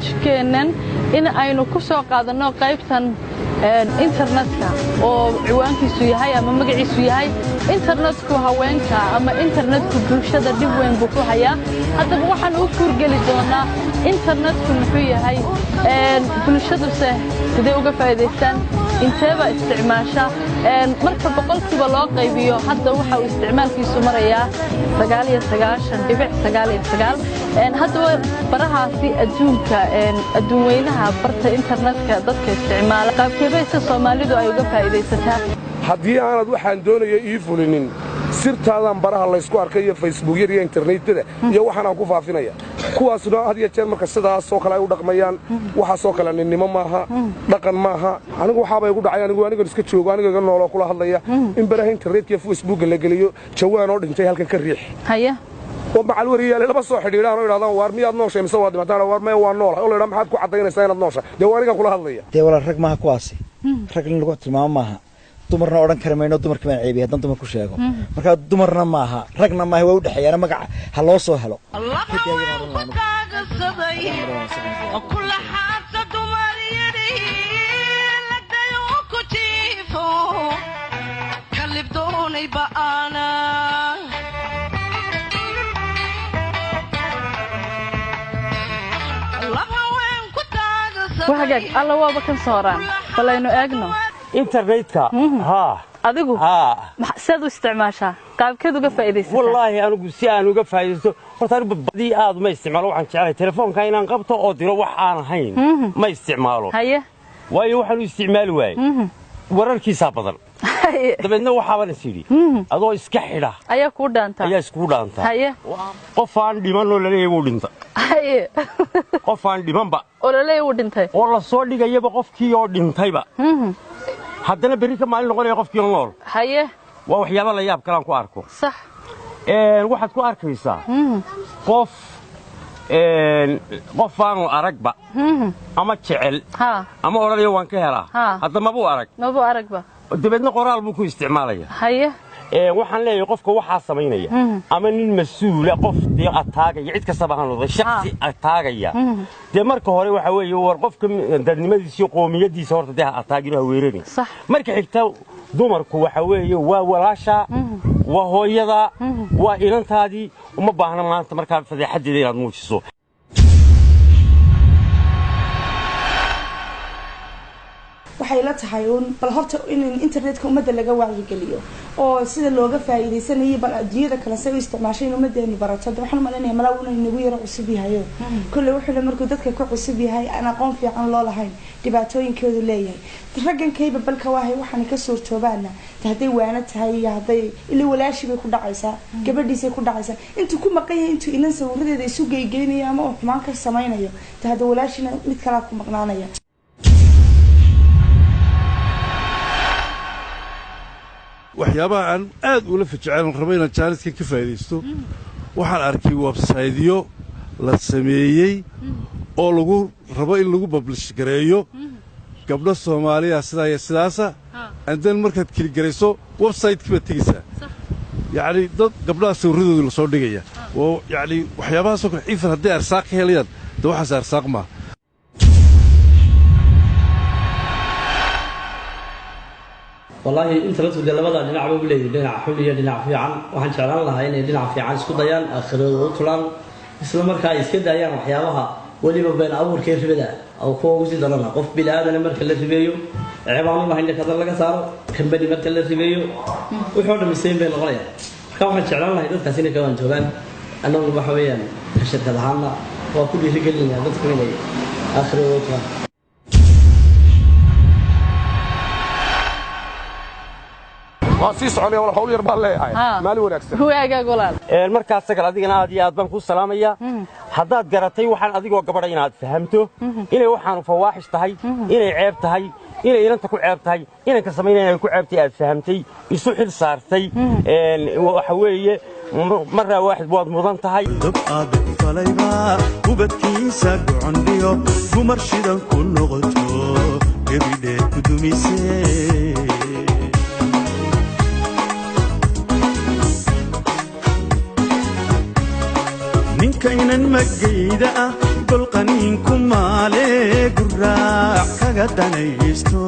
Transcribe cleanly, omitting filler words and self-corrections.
Barnaamijkeennan in aynu ku soo qaadanno qaybtan internetka oo ciwaankiisu yahay ama magaciisu yahay internetku haweenka ama internetku bulshada dhib weyn buu ku hayaa. Haddaba waxaan u kuurgeli doonaa internetku muxuu yahay, bulshaduse sidee uga faa'iidaystaan, inteeba isticmaasha. Marka boqolkiiba loo qaybiyo, hadda waxa uu isticmaalkiisu marayaa 99.99. Haddaba barahaasi adduunka, adduunweynaha, barta internetka dadka isticmaala, qaabkeebayse Soomaalidu ay uga faa'iidaysataa? Haddii aanad waxaan doonaya ii fulinin, sirtaadaan baraha laysku arkay iyo Facebookyada iyo internetada iyo waxaan aan ku faafinaya. Kuwaasna had iyo jeer marka sidaasoo kale ay u dhaqmayaan, waxaasoo kale ninnimo maaha, dhaqan maaha. Anigu waxaaba igu dhacay, anigu anigan iska joogo, aniga iga nooloo kula hadlaya, in baraha internetka iyo Facebooka la geliyo jawaan oo dhintay halkan ka riix oo macal wariyaale laba soo xidhiidhaan oo idhahdaan, "Waar, miyaad nooshay mise waad dhimataan?" "Waar, maya, waa noolahay." Oo la idhaa, "Maxaad ku caddaynaysaa inaad nooshahay?" "Dee waa anigan kula hadlaya." Dee walaal, rag maaha kuwaasi, rag in lagu tilmaamo maaha. Dumarna odhan kari mayno, dumarka baan ceebiyay haddaan dumar ku sheego. Markaa dumarna maaha, ragna maaha, waa u dhexeeyaana. Magaca ha loo soo helo. Wahagaag, alla, waaba kan sooraan, bal aynu eegno. Internetka, haa. Adigu seed u isticmaashaa? Qaabkeed uga faa'iidaysataa? Wallaahi, anigu si aan uga faa'iidaysto, horta anigu badii aad uma isticmaalo. Waxaan jeclahay telefoonka inaan qabto oo diro, wax aan ahayn ma isticmaalo. Waayo, waxaan u isticmaali waayey wararkiisaa badan. Dabeedna waxaaban is idhi, adoo iska xidha ayaa kuu dhaantaa. Ayaa iskugu dhaantaa. Qof aan dhimanoo laleeyahay wuu dhinta, qof aan dhimanba oo laleeyahay wuu dhintay, oo la soo dhigayaba qofkii oo dhintayba, haddana berri ka maalin noqonaya qofkii oo nool. Waa waxyaaba la yaab kalaan ku arko. Waxaad ku arkaysaa qof qof aanu aragba ama jecel ama odhanaya waan ka helaa, hadda mabuu arag. Mabuu aragba. Dabeedna qoraal buu ku isticmaalaya. Waxaan leeyahay, qofka waxaa samaynaya, ama nin mas-uula, qof dee ataagaya, cid kastaba ha noqday, shaksi ataagaya, dee marka hore waxa weeye, war, qofka dadnimadiisa iyo qoomiyadiisa horta dee ha ataagino, ha weerani. Marka xigta, dumarku waxa weeye waa walaasha, waa hooyada, waa inantaadii. Uma baahna maanta markaa fadeexadeeda inaad muujiso. Waxay la tahay uun bal horta in internetka ummadda laga wacyigeliyo oo sida looga faa'iidaysanayay, bal adduunyada kale say u isticmaashay in ummadeenu barato. De waxaan umalaynaya malaa una inagu yaro cusub yahayo. Kolley wuxuuna markuu dadka ku cusub yahay, aan aqoon fiican loo lahayn, dhibaatooyinkoodu leeyahay. Raggan kayba balka waahay waxaana ka suurtoobaana de hadday waano tahay iyo hadday ila walaashii bay ku dhacaysaa, gabadhiisay ku dhacaysaa, intuu ku maqan yahay, intuu inan sawiradeeda isu geygeynayo ama uu xumaan ka samaynayo, de hadda walaashiina mid kalaa ku maqnaanaya. Waxyaabaha aan aad ula fajeceen rabo inaan jaaniskan ka faa'iidaysto, waxaan arkay websiteyo la sameeyey oo lagu rabo in lagu publish gareeyo gabdho Soomaaliya sidaa iyo sidaasa. And then markaad click garayso, website-kii baad tegaysaa, yacni dad gabdhaha sawirradooda lasoo dhigaya oo yacni waxyaabahaasoo kale. Ifan hadday arsaaq ka helayaan, de waxaas arsaaq maaha. Wallaahi, internetku dee labada dhinacba u leeyahy, dhinac xun iyo dhinac fiican. Waxaan jeclaan lahaa inay dhinac fiican isku dayaan, aakhiradooda u tulaan, isla markaa ay iska daayaan waxyaabaha weliba been abuurka ee ribada oo kuwa ugu sii darana. Qof bini aadana marka la ribeeyo, ceebaan u lahayn dhakada laga saaro, kambani marka la ribeeyo, wuxuu dhan misayn bay noqonayaan. Marka waxaan jeclaan lahay dadkaas inay ka waanjoogaan. Annagu waxa weeyaan ka shirkad ahaana waa ku dhiirigelinaya dadku inay aakhiradooda u tulaan. Waan sii soconaya walaal, hawl yar baan leeyahay. Maalin wanaagsan. Waagaag, walaal. Markaas sagal, adigana aad iyo aad baan kuu salaamayaa. Haddaad garatay waxaan adigoo gabadha inaad fahamto inay waxaanu fawaaxish tahay, inay ceeb tahay, inay inanta ku ceeb tahay, inanka samaynaya inay ku ceebtay, aad fahamtay, isu xil saartay, waxa weeye maraa waaxid waad mudan tahay. Dab adag falayba ubadkiisa gocondhiyo gumar shidan ku noqoto, gebidhe ku dumise. Ninkaynan magayda ah. Golqaniinku maale, guraac kaga danaysto.